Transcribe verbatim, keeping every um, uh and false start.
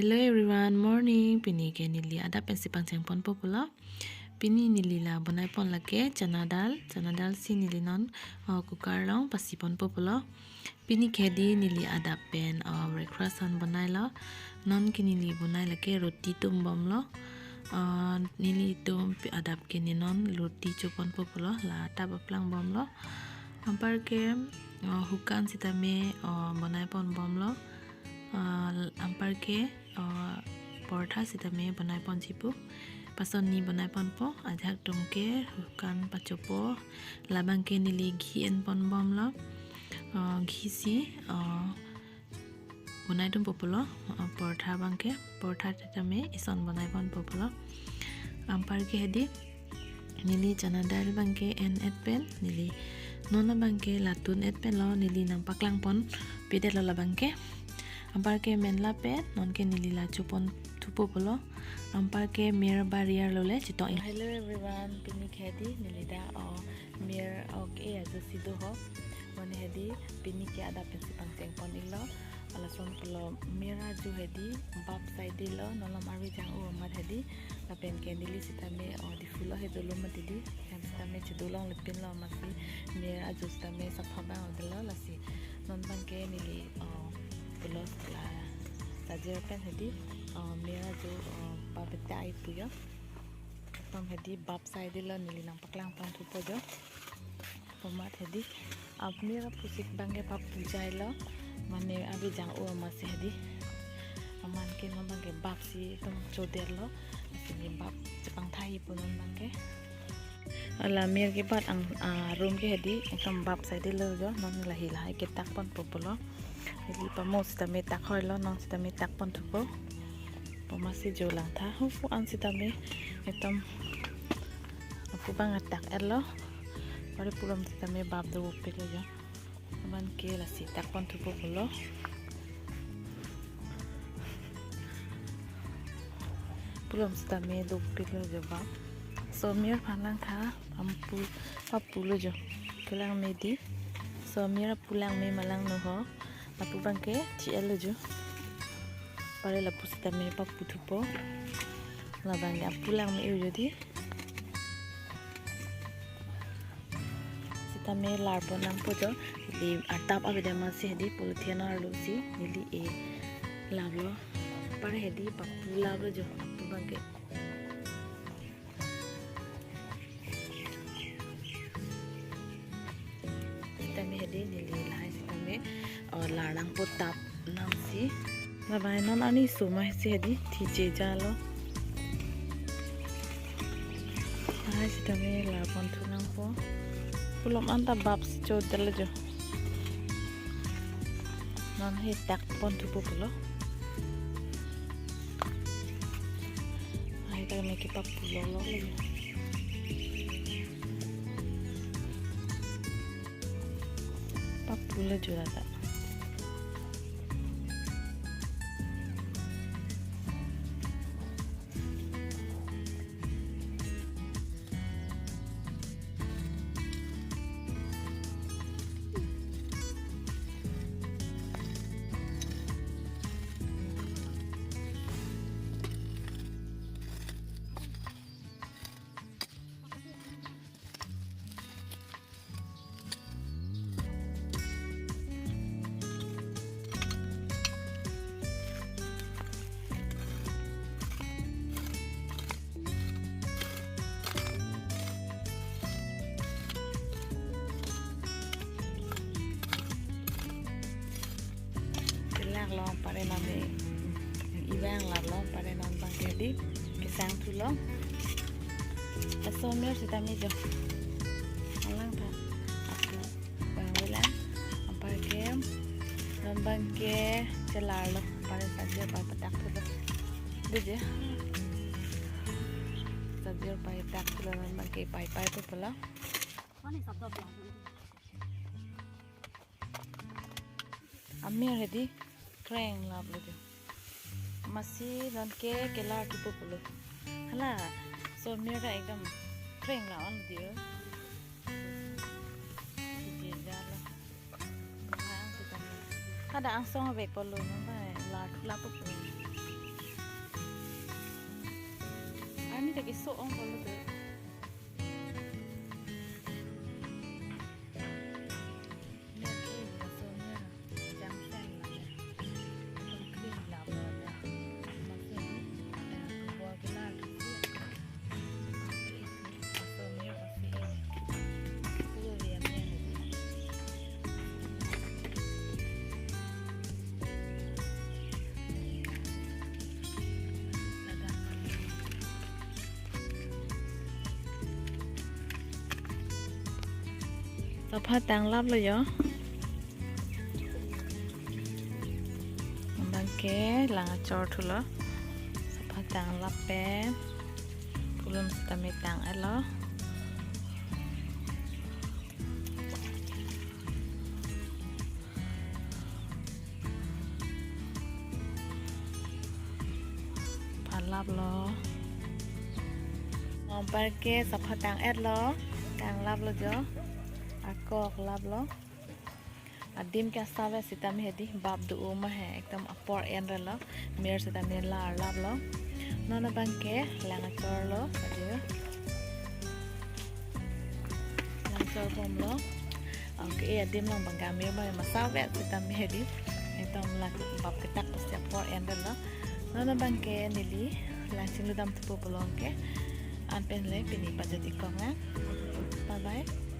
Hello everyone, morning. Pini ke neli adap pensi pangcheng ponpo pulo. Pini neli la bonai pon lake chana dal, chana dal si neli non, uh, cooker along pasi ponpo pulo. Pini ke hedi neli adap pen, uh, breakfast an bonai lo. Non ke neli bonai lake roti tum bomlo. Uh, neli tum pi- adap ke ne non roti cho ponpo pulo, la tap aplang bomlo. Anpar ke, uh, hukan sitame, uh, bonai pon bomlo. Uh, anpar ke, uh, portha sitame bonai ponji pu. Lason ne bonai ponpo, ajahak atum ke hukan pachopo. Labang ke neli ghi en pon bomlo. Uh, ghi si, uh, bonai tumpo pulo. Uh, portha abang ke, portha sitame ison bonai ponpo pulo. Anpar ke hedi neli chana dal abang ke en et pen, neli non abang ke latun et pen lo, neli nangpaklang ponpedetlo labang ke. Anpar ke menla pen, non ke neli la cho pon thupo pulo. Anpar ke mir bariar lo le chitong. Hello everyone, pini ke hedi neli dak, oh, mir ok e ajo si do ho. Mane hedi pini ke adap pensi pangcheng pon iklo. Lason pulo mir ajo hedi bap sai dilo, non alam arve jang-o amat hedi. Lapen ke neli sitame, oh, Diphu lo he dolo mati di. Hem sitame chedo longle pinlo amatsi mir ajo sitame sapha bang dolo lasi. Non abang ke neli, oh, pulo la sajir pen hedi, oh, mir ajo, oh, bap betai pu jo. Tom hedi bap sai dilo, neli nangpaklang pon thupo jo. Amat hedi, ap mir apusik abang ke papu jailo. Mane arve jang-o amatsi hedi. Amat ke non abang ke bap si tom chodetlo. Lasi ne bap chepangthai pu non abang ke. Hala mir ke bat ang, ah, room ke hedi, ekdom bap sai dilo jo, non lahei lahei ke tak ponpo pulo. Hedi pamo sitame tak hoilo, non sitame tak pon thupo. Poma si jo langtha, hu pu an sitame, ekdom, apu abang atak etlo. Pare pulo sitame bap dopiklo jo. Amat ke lasi tak pon thupo pulo. Pulo sitame dopiklo jo bap. So mir aphan langtha, apu, papulo jo. Kelang me di. So mir apu lang me ma langno ho. Apu abang ke T L lo jo. Pare lapu sitame papu thupo. Labang ke apu lang me-o jo di. Sitame lar pon nangpo jo, neli atap avedet amatsi hedi polythene arlo si neli e laplo. Pare hedi papu laplo jo, apu abang ke. Sitame hedi neli lahai sitame, oh, lar nangpo tap nangsi. Labang non ani suma si hedi thije jalo. Lahai sitame lar pon thu nangpo. Pulo anta bap si chodetlo jo. Non he tak pon thupo pulo. Lahai tame ke papulo lo. Papulo jo lata. Kelak lo pare non de. Ibang lap lo pare non abang ke di. Kesang thu lo. Laso mir sitame jo. Alang ta. Apu. Bang wela. Anpar ke. Non abang ke chelar lo. Pare sajir pai patak thu lo. Dije. Sajir pai tak thu lo non abang ke pai pai thu pulo. Amir hedi kreng lap lo jo. Amatsi non ke kelar thupo pulo. Hala, so mir ta ekdom kreng la on dio. Thije jalo. Hadak angsong avek pulo, non ta lar thu lapo pulo. Lagi so ong polo tu. Mir ke laso mir jang sang la. Tum krim la bo da. Masih ni, eh, bo ke la tu si. Laso mir masih ini. Puro dia mir ni. Sapha tanglaplo jo. Abang ke lang achor thulo. Sapha tanglap pen. Pulum sitame tang-etlo. Phalaplo. Anpar ke sapha tang-etlo. Tanglaplo jo. Akok laplo. Adim ke asap-et sitame hedi, bap do-o ma he, ekdom apor enrelo, mir sitame larlaplo. Non abang ke lang achorlo, ajo. Lang achor bomlo. Okay, adim along abang ke amir ma asap-et sitame hedi, ekdom la bap ketak pusi apor enrelo. Non abang ke neli lang chingludam thupo pulo ke. An pen le pini pajut-ik kok nang. Bye bye.